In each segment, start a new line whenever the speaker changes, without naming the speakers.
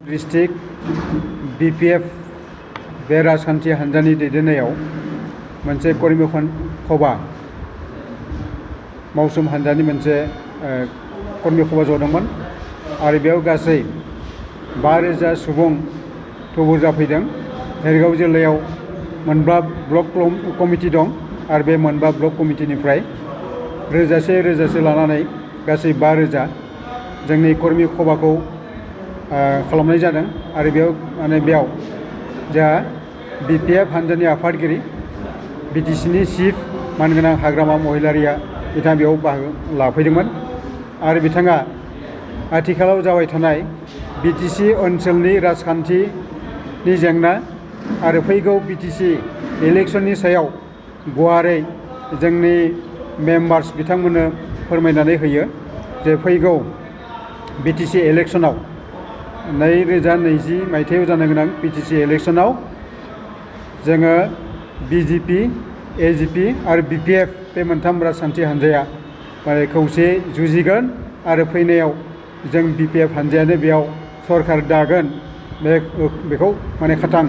District BPF बे राजखान्थि हान्जानि दैदेननायाव मोनसे कर्मी सभा मावसोम हान्जानि मोनसे कर्मी सभा जदोंमोन आरो बेयाव गासै 5000 सुबुं थुबुर जाफैदों। धेरगाव जिल्लायाव मोनबा ब्लक कमिटि दं आरो बे मोनबा ब्लक कमिटिनिफ्राय रोजासे लानानै गासै 5000 जोंनि कर्मी सभाखौ खालामनाय जादों आरो बेयाव जा BPF हान्जानि आफादगिरि BTCनि चिफ मानगोनां हाग्रामा महिलारिया बिथाङा बेयाव बाहागो लाफैदोंमोन आरो बिथाङा आथिखालाव जाबाय थानाय BTC ओनसोलनि राजखान्थिनि जेंना आरो फैगौ BTC इलेक्शननि सायाव गुवारै जोंनि मेम्बार्स बिथांमोननो फोरमायनानै होयो जे फैगौ BTC इलेक्शनाव 2020 मायथाइयाव जानो गोनां BTC इलेक्शनाव जोङो BJP, AGP आरो BPF बे मोनथाम राजखान्थि हान्जाया माने खौसे जुजिगोन आरो फैनायाव जों BPF हान्जायानो बेयाव सरकार दागोन बेखौ माने खाथां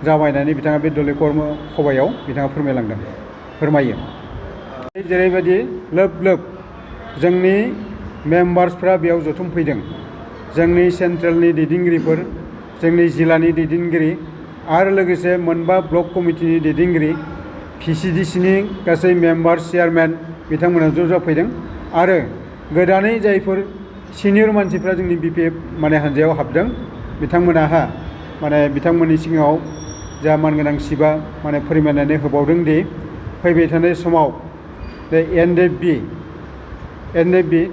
जाबायनानै बिथाङा बे दलीय कर्म सभायाव बिथाङा फोरमायो। जेरैबायदि लोब जोंनि मेम्बार्सफ्रा बेयाव जथुमफैदों, जोंनि सेन्ट्रेलनि दैदेनगिरिफोर, जोंनि जिल्लानि दैदेनगिरि आरो लोगोसे मोनबा ब्लक कमिटिनि दैदेनगिरि PCDCनि गासै मेम्बार चेयारमेन बिथांमोना ज' जाफैदों आरो गोदानै जायफोर सिनियर मानसिफ्रा जोंनि BPF माने हान्जायाव हाबदों बिथांमोनाहा माने बिथांमोननि सिगाङाव जा मानगोनां चिफआ माने फोरमायनानै होबावदों दि फैबाय थानाय समाव बे NDFB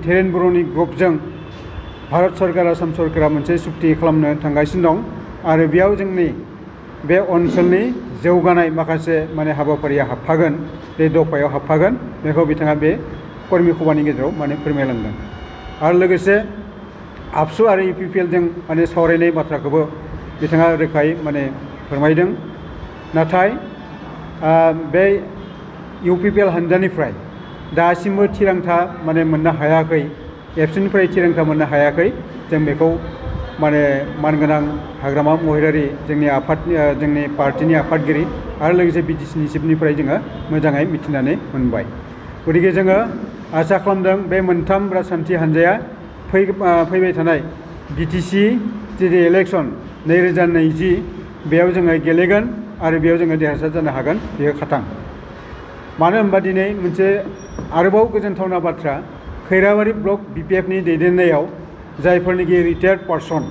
धीरेन बर'नि ग्रुपजों भारत सरकार आसाम सरकारा मोनसे सुक्ति खालामनो थांगासिनो दं आरो बेयाव जोंनि बे ओनसोलनि जौगानाय माखासे माने हाबाफारिया हाबफागोन, बे दफायाव हाबफागोन बेखौ बिथाङा बे कर्मी सभानि गेजेराव माने फोरमायलांदों आरो लोगोसे आबसु आरो UPPL जों माने सावरायनाय बाथ्राखौबो बिथाङा रोखायै माने फोरमायदों। नाथाय बे UPPL हान्जानिफ्राय दासिमबो थिरांथा माने मोननो हायाखै, एबसुनिफ्राय थिरांथा मोननो हायाखै। जों बेखौ माने मानगोनां हाग्रामा महिलारि जोंनि पार्टिनि आफादगिरि आरो लोगोसे BTCनि चिफनिफ्राय जोङो मोजाङै मिथिनानै मोनबाय। गतिके जोङो आसा खालामदों बे मोनथाम राजखान्थि हान्जाया फैबाय थानाय BTC जि इलेक्शन 2020 बेयाव जोङो गेलेगोन आरो बेयाव जोङो देरहासार जानो हागोन, बेयो खाथां। मानो होनबा दिनै मोनसे आरोबाव गोजोनथावना बाथ्रा, खैराबारि ब्लक BPFनि दैदेननायाव जायफोरनिखि रिटायार्ड पार्सन,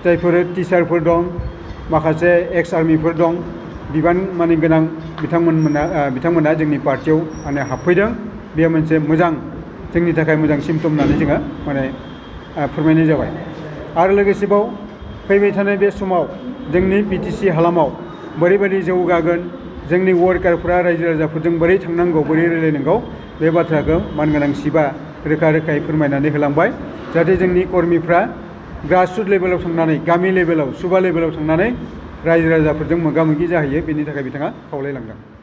जायफोर टिचारफोर दं, माखासे एक्स आर्मिफोर दं, बिबान माने गोनां बिथांमोना जोंनि पार्टियाव माने हाबफैदों। बेयो मोनसे मोजां, जोंनि थाखाय मोजां सिम्पटम होननानै जोङो माने फोरमायनाय जाबाय। आरो लोगोसेबाव फैबाय थानाय बे समाव जोंनि BTC हालामाव बोरैबायदि जौगागोन, जोंनि वार्कारफ्रा रायजो राजाफोरजों बोरै थांनांगौ, बोरै रायलायनांगौ, बे बाथ्राखौ मानगोनां चिफआ रोखायै फोरमायनानै होलांबाय जाहाथे जोंनि कर्मीफ्रा ग्रासरुट लेभेलाव थांनानै, गामि लेभेलाव, सुबा लेभेलाव थांनानै रायजो राजाफोरजों मोगा मोगि जाहैयो, बेनि थाखाय बिथाङा खावलायलांदों।